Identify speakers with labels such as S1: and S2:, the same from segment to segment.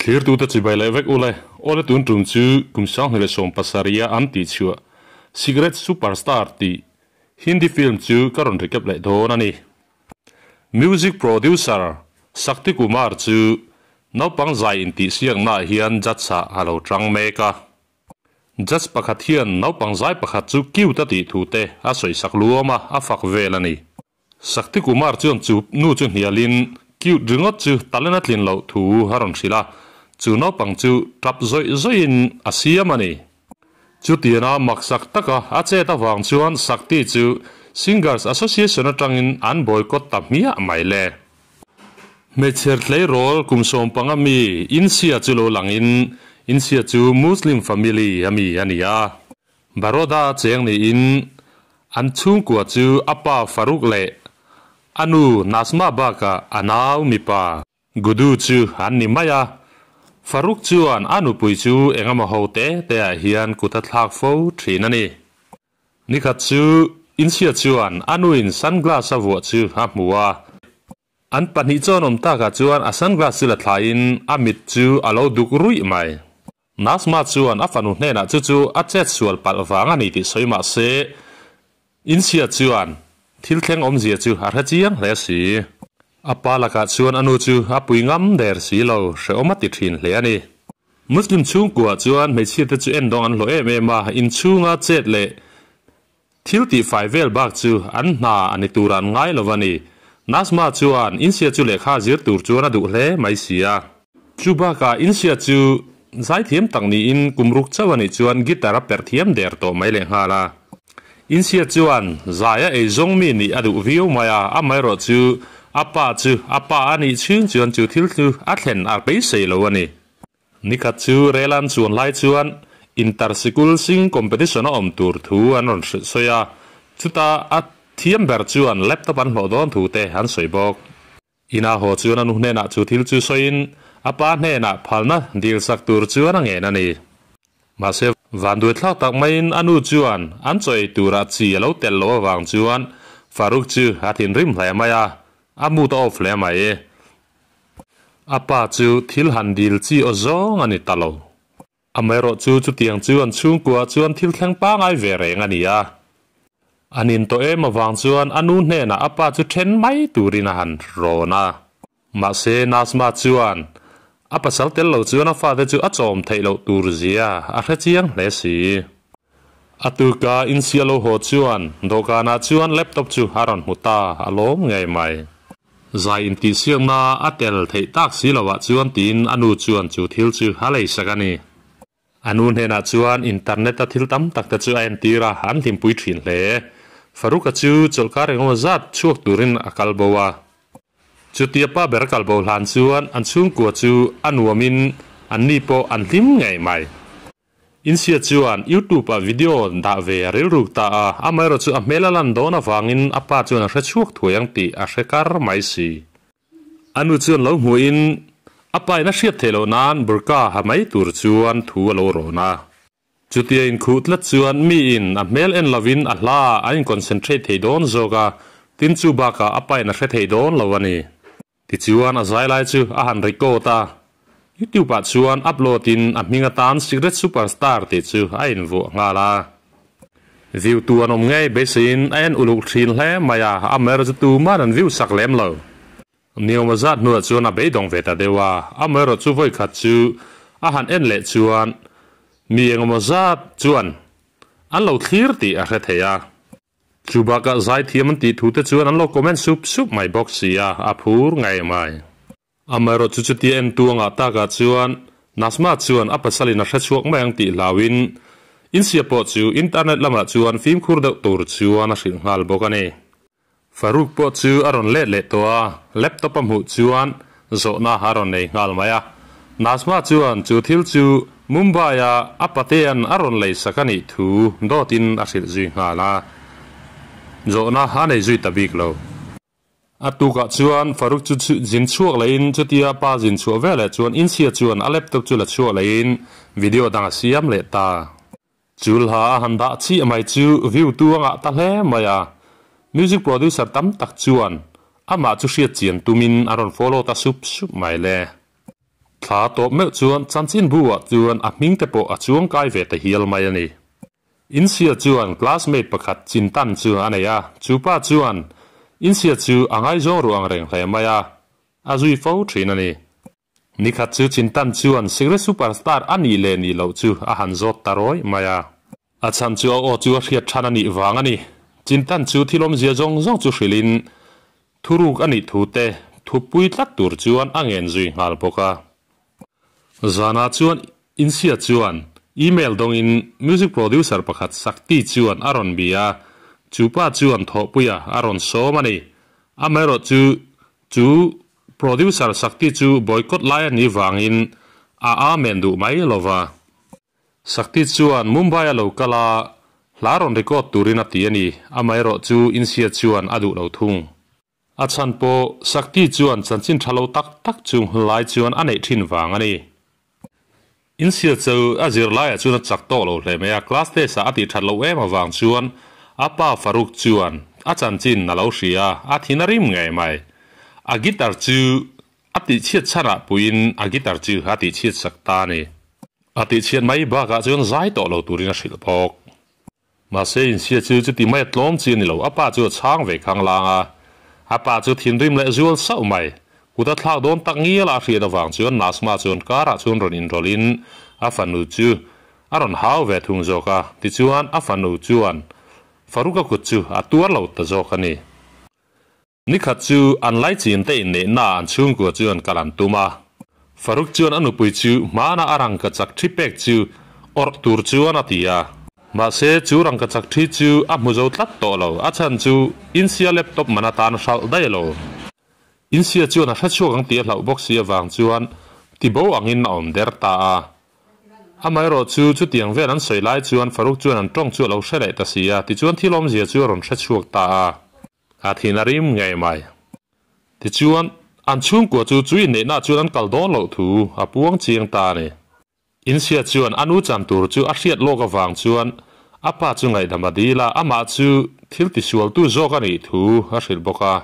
S1: Thlirtute chibai leh vek ule, awle tun tum chu kum 2017 a an tih chhuah Cigarette Superstar tih Hindi film chu ka rawn recap leh dawn a ni. Music producer Sakti Kumar chu naupang zai intihsiaknaah hian judge ah a lo tang mek a. Judge pakhat hian naupang zai pakhat chu cute a tih thu te a sawisak luam a, a fak vel a ni. Sakti Kumar chuan chu nu chu hnialin cute ringawt chu talent a tlin loh thu a rawn hrilh a, chu naupang chu tap zawih zawihin a siam a ni. Chutiana maksak taka a chet avang chuan Sakti chu Singers Association atangin an boycott ta hmiah mai le. Hmeichhe tleirawl kum 15 mi Insia chu lo langin Insia chu Muslim family a mi a ni a. Baroda cheng niin an chhungkua chu a pa Farooq leh a nu Nasma bakah a nau mipa Gudu chu an ni mai a. Farooq chuan a nupui chu engemaw ho te te ah hian kut a thlak fo thin a ni. Nikhat chu Insia chuan a nuin sunglass a vuah chu a hmu a. An pahnih chuan awm takah chuan a sunglass chu la thlaiin a mit chu a lo duk ruih mai. Nasma chuan a fanu hnenah chu chu a chet sual palh vang a ni tih sawi mah se, Insia chuan thil thleng awmzia chu a hre chiang hle si. A pa lakah chuan a nu chu a pui ngam der si lo, hrehawm a ti thin hle a ni. Muslim chhungkuaah chuan hmeichhiate chu endawng an hlawh em em a, inchhunga chet leh Thil tihfai vel bak chu an hna a ni tur an ngai lo a ni. Nasma chuan Insia chu lehkha zir tur chuan a duh hle mai si a. Chu bakah Insia chu zaithiam tak niin kum ruk chauh a nih chuan guitar a perh thiam der tawh mai lehnghal a. Insia chuan zai a ei zawng mi nih a duh viau mai a, amaherawh chu a pa chu a pa a nih chhung chuan chu thil chu a thlen a beisei lo a ni. Nikhat chu Relan chuan lai chuan Inter Sikul Singing Competition a awm tur thu an rawn hrilh sawi a, chuta a thiam ber chuan laptop an hlawh dawn thu te an sawi bawk. Ina haw chuan a nu hnenah chu thil chu sawiin a pa hnenah phalna dil sak tur chuan a ngen a ni. Mahse, vanduaithlak tak maiin a nu chuan an chaw ei turah chi a lo telh loh avang chuan Farouk chu a thinrim hle mai a, a mood a off hle mai. A pa chu thil han dil chi aw zawng a ni ta lo. Amaherawh chu chutiang chu an chhungkua chuan thil thleng pangai ve reng a ni a. An in tawh em avang chuan a nu hnenah a pa chu then mai turin a han rawn a. Mahse Nasma chuan a pasal tel lo chuan a fate chu a chawm theih loh tur zia a hre chiang hle si. A tuka insia lo haw chuan dawhkanah chuan laptop chu a rawn hmu ta a lawm ngei mai. Zai intihsiakna a tel theih tak si loah chuan tiin a nu chuan chu thil chu a lei sak a ni. A nu hnenah chuan internet a thil tam tak te chu a entir a, an hlimpui thin hle. Faruka chu chawlhkar engemaw zat chhuak turin a kal bo a. Chutia pa ber kal bo hlan chuan an chhungkua chu a nuamin anni pawh an hlim ngei mai. Insia chuan YouTube ah video dah ve a rilruk ta a, amaherawh chu a hmel a lan dawn avangin a pa chuan a hre chhuak thuai ang tih a hre kar mai si. A nu chuan lo hmuhin a pa in a hriat theih loh nan burqa ha mai tur chuan thu a lo rawn a. Chutia inkhuh tlat chuan mi in a hmel en lovin a hla a in concentrate thei dawn zawk a, tin chu bakah a pa in a hre thei dawn lo a ni. Tichuan a zai lai chu a han record a, YouTube ah chuan upload in a hming atan Secret Superstar tih chu a invuah nghal a. View tu an awm ngei beiseiin a en uluk thin hle mai a, amaherawh chu tuman an view sak lem lo. Niawma zat hnuah chuan a beidawng ve ta deuh a, amaherawh chu vawikhat chu a han en leh chuan mi engemaw zat chuan an lo thlir tih a hre thei a. Chu bakah zaithiam an tih thu te chuan an lo comment sup sup mai bawk si a, a phur ngei mai. Amaherawh chu chutia en tu a ngah takah chuan Nasma chuan a pasalin a hre chhuak mai ang tih hlauhin Insia pawh chu internet lamah chuan fimkhur deuh tur chuan a hrilh nghal bawk a ni. Farouk pawh chu a rawn let leh tawh a, laptop a hmuh chuan zawhna a rawn nei nghal mai a. Nasma chuan chu thil chu Mumbai-a a patea'n a rawn lei sak a nih thu dawtin a hrilh zui nghal a. Zawhna a nei zui ta bik lo. A tukah chuan Farouk chu zin chhuak leiin chutia pa zin chhuah veleh chuan Insia chuan a laptop chu la chhuak leiin video dang a siam leh ta. Chulha a han dah chiah mai chu view tu a ngah ta hle mai a, music producer tam tak chuan amah chu hriat chian tumin a rawn follow ta sup sup mai le. Thla tawp meuh chuan chanchinbu ah chuan a hming te pawh a chuang kai ve ta hial mai a ni. Insia chuan classmate pakhat Chintan chu a nei a, chu pa chuan Insia chu a ngaizawng ruh ang reng hle mai a, a zui fo thin a ni. Nikhat chu Chintan chuan Secret Superstar a nih leh nih loh chu a han zawt ta rawih mai a. A chhan chu a aw chu a hriat than a nih vang a ni. Chintan chu thil awmzia zawng zawng chu hrilhin thuruk a nih thu te thupui tlat tur chuan a ngen zui nghal bawk a. Zanah chuan Insia chuan email dawngin music producer pakhat Sakti chuan a rawn bia a, chu pa chuan thawhpuia a rawn sawm a ni. Amaherawhchu chu Producer Sakti chu boycott lai a nih vangin a amen duh mai lo va. Sakti chuan Mumbai a lo kal a, hla rawn record turin a ti a ni, amaherawhchu Insia chuan a duh lo thung. A chhan pawh Sakti chuan chanchin tha lo tak tak chu hlai chuan a neih thin vang a ni. Insia chu a zirlaiah chuan a chak tawh lo hle mai a, class test ah a tih that loh em avang chuan a pa Faruk chuan a chanchin a lo hria a, a thin a rim ngei mai. A guitar chu a tihchhiat chhanah puiin a guitar chu a tihchhiat sak ta a ni. A tihchhiat mai bakah chuan zai tawh lo turin a hrilh bawk. Mahse inchhia chu chuti mai a tlawm chi a ni lo, a pa chu a chhang ve khang lang a. A pa chu thinrim leh zual sauh mai. Kut a thlak dawn tak ngial a a hriat avang chuan Nasma chuan karah chuan rawn inrawlhin a fanu chu a rawn hau ve thung zawk a, tichuan a fanu chuan Faruka kut chu a tuar lo ta zawk a ni. Nikhat chu an laichin te inneihna an chhungkua chuan kal an tum a. Faruk chuan a nupui chu hmana a rangkachak thi pek chu awrh tur chuan a ti a. Mahse chu rangkachak thi chu a hmu zo tlat tawh lo, a chhan chu Insia laptop man atan hralh daih lo. Insia chuan a hrechhuak ang tih a hlauh bawk si avang chuan tibo angin a awm der ta a. Amaherawh chu chutiang vel an sawi lai chuan Faruk chuan an tawng chu a lo hre leh ta si a, tichuan thil awmzia chu a rawn hrechhuak ta a. A thin a rim ngei mai. Tichuan, an chhungkua chu chu inneihna chuan an kal dawn loh thu a puang chiang ta a ni. Insia chuan a nu chan tur chu a hriat lawk avang chuan a pa chu ngaihdam a dil a, amah chu thil tisualtu zawk a nih thu a hrilh bawk a.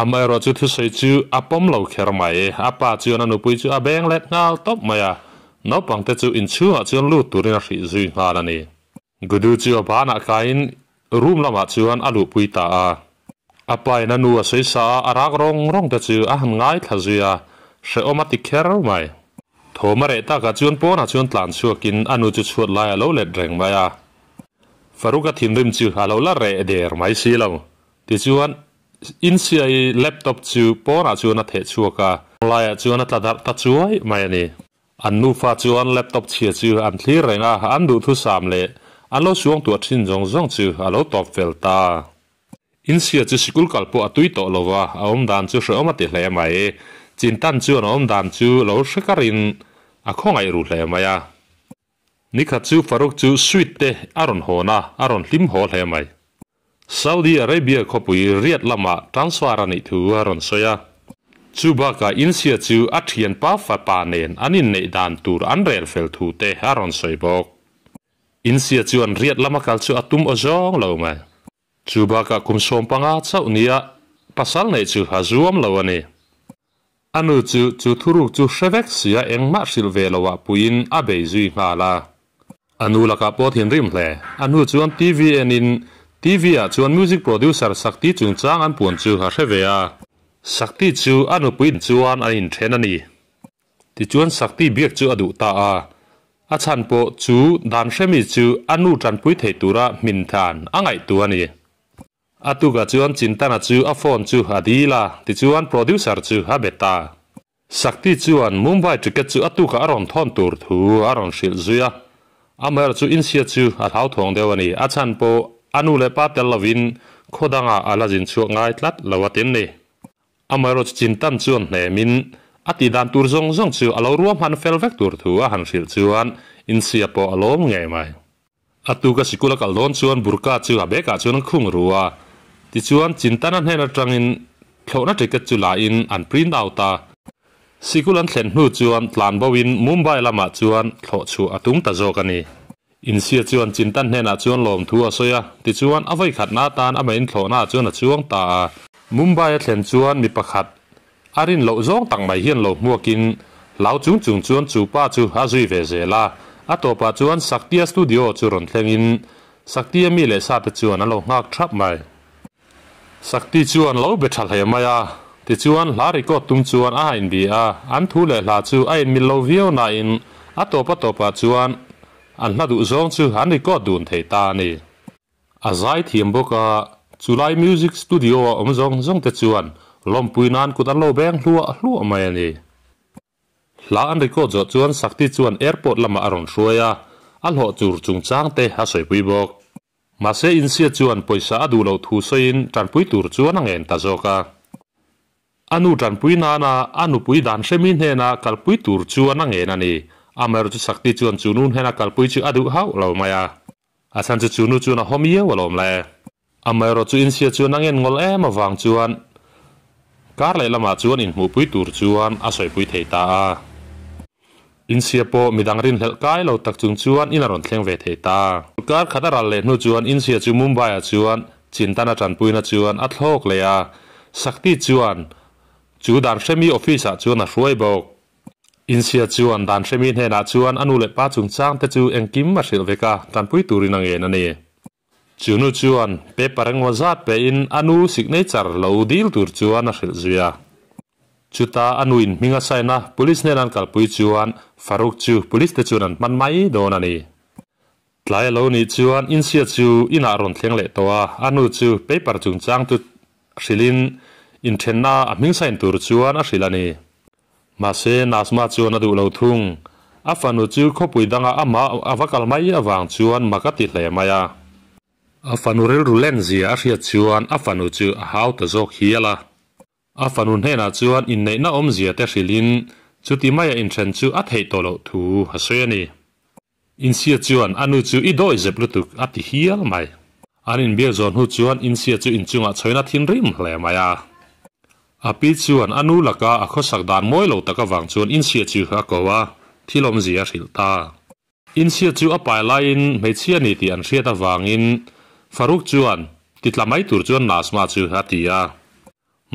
S1: Amaherawh chu thusawi chu a pawm lo kher mai. A pa chuan a nupui chu a beng let nghal tawp mai a, naupangte chu inchhungah chuan lut turin a hrih zui nghal a ni. Gudu chu a banah kaiin room lamah chuan a luhpui ta a. A pain a nu a sawi sa a, a rak rawng rawng te chu a han ngaithla zui a, hrehawm a ti kher mai. Thawm a reh takah chuan pawnah chuan tlan chhuakin a nu chu chhuat lai a lo let reng mai a. Faruka thinrim chu a lo la reh der mai si lo. Tichuan, Insiai laptop chu pawnah chuan a theh chhuak a, laiah chuan a tla darh ta chuai mai a ni. An nufa chuan laptop chhia chu an thlir reng a, an duhthusam leh an lo suangtuah thin zawng zawng chu a lo tawp fel ta. Insia chu sikul kal pawh a tui tawh lo va, a awm dan chu hrehawm a ti hle mai. Chintan chuan a awm dan chu lo hre karin a khawngaih ru hle mai a. Nikhat chu Faruk chu sweet te a rawn hawn a, a rawn hlim haw hle mai. Saudi Arabia khawpui Riyadh lamah transfer a nih thu a rawn sawi a. Chu bakah Insia chu a thianpa fapa nen an inneih dan tur an rel fel thu te a rawn sawi bawk. Insia chuan Riyadh lama kal chu a tum aw zawng lo mai. Chu bakah kum 15 chauh nia pasal neih chu a zuam lo a ni. A nu chu chu thuruk chu hre vek sia engmah hrilh ve loah puiin a bei zui nghal a. A nu lakah pawh thinrim hle. A hnu chuan TV enin TV ah chuan music producer Sakti chungchang an puan chu a hre ve a. Sakti chu a nupui chuan a inthen a ni. Tichuan Sakti biak chu a duh ta a. A chhan pawh chu dan hremi chu a nu tanpui thei tura hmin than a ngaihtuah a ni. A tukah chuan Chintana chu a phone chu a dil a, tichuan producer chu a be ta. Sakti chuan Mumbai ticket chu a tukah a rawn thawn tur thu a rawn hrilh zui a. Amaherawh chu inchhia chu a hlauthawng deuh a ni, a chhan pawh a nu leh pa tel lovin khaw dangah a la zin chhuak ngai tlat lo a tin ni. Amaherawh chu Chintan chuan hnemin a tih dan tur zawng zawng chu a lo ruahman fel vek tur thu a han hrilh chuan inchhia pawh a lawm ngei mai. A tuka sikul a kal dawn chuan burka chu a bag ah chuan an khung ru a, tichuan Chintana hnen atangin thlawhna ticket chu la in an print out a. Sikul an thlen hnu chuan tlan bo in Mumbai lamah chuan thlawh chhuah a tum ta zawk a ni. Insia chuan Chintan hnenah chuan lawmthu a sawi a, tichuan a vawikhatna atan amah in thlawhna ah chuan a chuang ta a. Mumbai a thlen chuan mi pakhat a rin loh zawng tak mai hian lo hmuakin Hlau chung chung chuan chu pa chu a zui ve zel a, a tawpah chuan Saktia studio chu rawn thlengin Saktia mi leh sa te chuan an lo nghak thap mai. Sakti chuan lo be tha hle mai a, tichuan hla record tum chuan a inbi a, an thu leh hla chu a inmil lo viau nain a tawp a tawpah chuan an hla duh zawng chu an record dun thei ta a ni. A zai thiam bawk a, chulai music studio a awm zawng zawng te chuan lawmpui nan kut an lo beng hluah hluah mai a ni. Hla an record zawh chuan Sakti chuan airport lamah a rawn hruai a, a hlawh tur chungchang te a sawipui bawk. Mahse Insia chuan pawisa a duh loh thu sawiin tanpui tur chuan a ngen ta zawk a. A nu tanpui nana a nupui dan hremi hnena kalpui tur chuan a ngen a ni. Amaherawhchu Sakti chuan chu nu hnena kalpui chu a duh hauh lo mai a. A chhan chu chu nu chuan a hawm iau alawm le. Amaherawhchu Insia chuan a ngen ngawl em avang chuan kar leh lamah chuan inhmuhpui tur chuan a sawipui thei ta a. Insia pawh midang rinhlelh kai lo tak chung chuan in a rawn thleng ve thei ta. Kar khat a ral leh hnu chuan Insia chu Mumbai-ah chuan Chintana tanpuina chuan a thlawk leh a, Sakti chuan chu dan hremi office-ah chuan a hruai bawk. Insia chuan dan hremi hnenah chuan a nu leh pa chungchang te chu engkim a hrilh vek a, tanpui turin a ngen a ni. Chu nu chuan paper engmaw zat pehin a nu signature lo dil tur chuan a hrilh zui a. Chuta a nu in hming a sign a, police hnena an kalpui chuan Farouk chu police te chuan an hman mai dawn a ni. Tlai a lo nih chuan Insia chu inah a rawn thleng leh tawh a, a nu chu paper chungchang chu hrilhin inthenna a hming sign tur chuan a hrilh a ni. Mahse, Nazma chuan a duh lo thung. A fanu chu khawpui dangah amah a va kal mai avang chuan mak a ti hle mai a. A fanu rilru len zia a hriat chuan a fanu chu a hau ta zawk hial a. A fanu hnenah chuan inneihna awmzia te hrilhin chuti maia inthen chu a theih tawh loh thu a sawi a ni. Insia chuan a nu chu i dawi zep lutuk a ti hial mai. An inbiak zawh hnu chuan Insia chu inchungah chhoin a thinrim hle mai a. A pi chuan a nu laka a khawsak dan mawi lo tak avang chuan Insia chu a ko a, thil awmzia a hrilh ta. Insia chu a pai laiin hmeichhia ni tih an hriat avangin Farouk chuan ti tla mai tur chuan Nazma chu a ti a.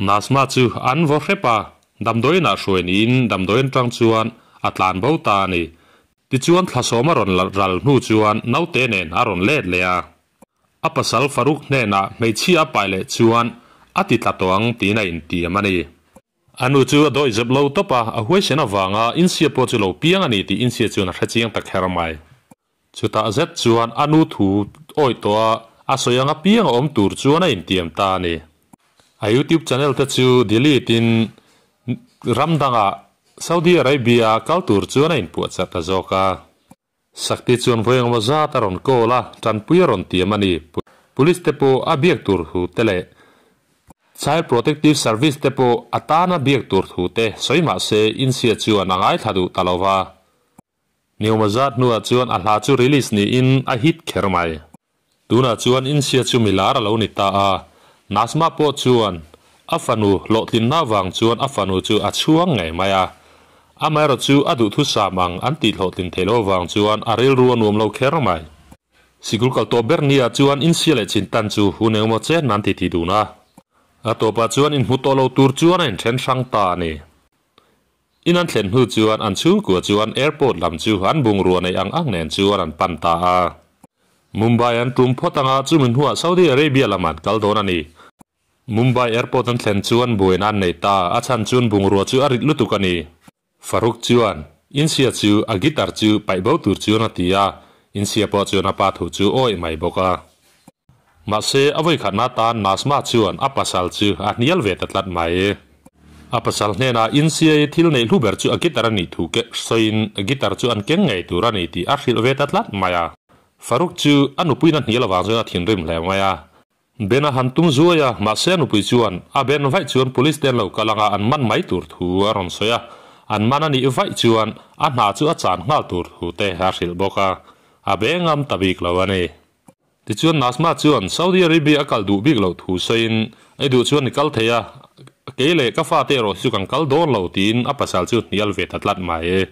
S1: Nazma chu an vaw hrep a, damdawiinah hruai niin damdawiin tang chuan a tlan bo ta a ni. Tichuan thlasawm a rawn ral hnu chuan naute nen a rawn let leh a. A pasal Farouk hnenah hmeichhia a pai leh chuan a ti tla tawh ang tiin a intiam a ni. A nu chu a dawih zep lo tawp a, a huaisen avanga insia pawh chu lo piang a ni tih insia chuan a hrechiang ta kher mai. Chutah zet chuan a nu thu awih tawh a, a sawi ang apiang a awm tur chuan a intiam ta a ni. A YouTube channel te chu delete in ram dangah Saudi Arabia kal tur chuan a inpuahchah ta zawk a. Sakti chuan vawi engemaw zat a rawn call a, tanpui a rawn tiam a ni. Police te pawh a biak tur thu te leh Child Protective Service te pawh a tana biak tur thu te sawi mah se Insia chuan a ngaithla duh ta lo va. Niawma zat hnuah chuan a hla chu release niin a hit kher mai. Tunah chuan Insia chu milar a lo ni ta a, Nazma pawh chuan a fanu hlawhtlinna vang chuan a fanu chu a chhuang ngei mai a. Amaherawh chu a duhthusam ang an tih hlawhtlin theih loh avang chuan a rilru a nuam lo kher mai. Sikul kal tawh ber nia chuan Insia leh Chintan chu hun engemaw chen an titi dun a. A tawpah chuan inhmu tawh lo tur chuan a inthen hrang ta a ni. In an thlen hnu chuan an chhungkua chuan airport lam chu an bungrua neih ang ang nen chuan an pan ta a. Mumbai an tum phawt anga chumi hnuah Saudi Arabia lam an kal dawn a ni. Mumbai airport an thlen chuan buaina an nei ta, a chhan chuan bungrua chu a rit lutuk a ni. Farooq chuan Insia chu a guitar chu paih bo tur chuan a ti a, Insia pawh chuan a pa thu chu awih mai bawk a. Mahse, a vawikhatna atan Nazma chuan a pasal chu a hnial ve ta tlat mai. A pasal hnenah Insiai thil neih hlu ber chu a guitar a nih thu keh sawiin guitar chu an keng ngei tur a ni tih a hrilh ve ta tlat mai a. Farouk chu a nupuiin a hnial avang chuan a thinrim hle mai a. Ben a han tum zuai a, mahse a nupui chuan a ben vaih chuan police te an lo kal anga an man mai tur thu a rawn sawi a. An man a nih vaih chuan a hna chu a chan nghal tur thu te a hrilh bawk a. A bengam ta bik lo a ni. Tichuan Nazma chuan Saudi Arabia a kal duh bik loh thu sawiin, I duh chuan i kal thei a, kei leh ka fate erawh hi chu kan kal dawn lo tiin a pasal chu hnial ve ta tlat mai.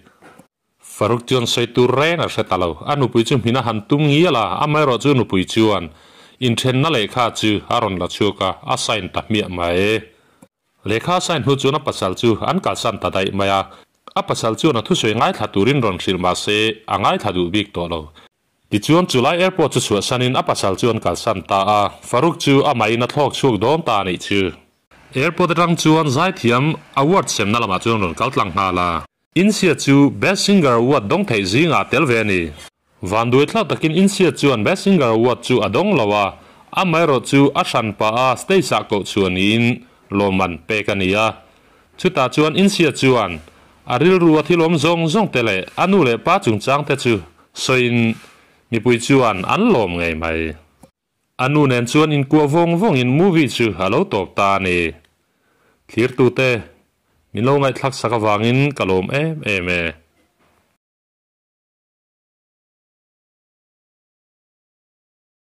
S1: Farouk chuan sawi tur reng a hre ta lo, a nupui chu hmin a han tum ngial a, amaherawh chu nupui chuan inthenna lehkha chu a rawn la chhuak a, a sign ta hmiah mai. Lehkha a sign hnu chuan a pasal chu an kalsan ta daih mai a. A pasal chuan a thusawi ngaithla turin rawn hrilh mah se a ngaithla duh bik tawh lo. Tichuan chulai airport chu chhuahsanin a pasal chuan kalsan ta a, Farouk chu amahin a thlawk chhuak dawn ta a nih chu. Airport atang chuan zaithiam award semna lamah chuan rawn kal tlang nghal a. Insia chu Best Singer Award dawng theih zingah a tel ve a ni. Vanduai thlak takin Insia chuan Best Singer Award chu a dawng lo a, amaherawh chu a hran pah a stage ah koh chhuah niin lawmman pek a ni a. Chutah chuan Insia chuan a rilru a thil awm zawng zawng te leh a nu leh pa chungchang te chu sawiin mipui chuan an lawm ngei mai. A nu nen chuan inkuah vawng vawngin movie chu a lo tawp ta a ni. Thlirtute, min lo ngaihthlak sak avangin ka lawm em em e.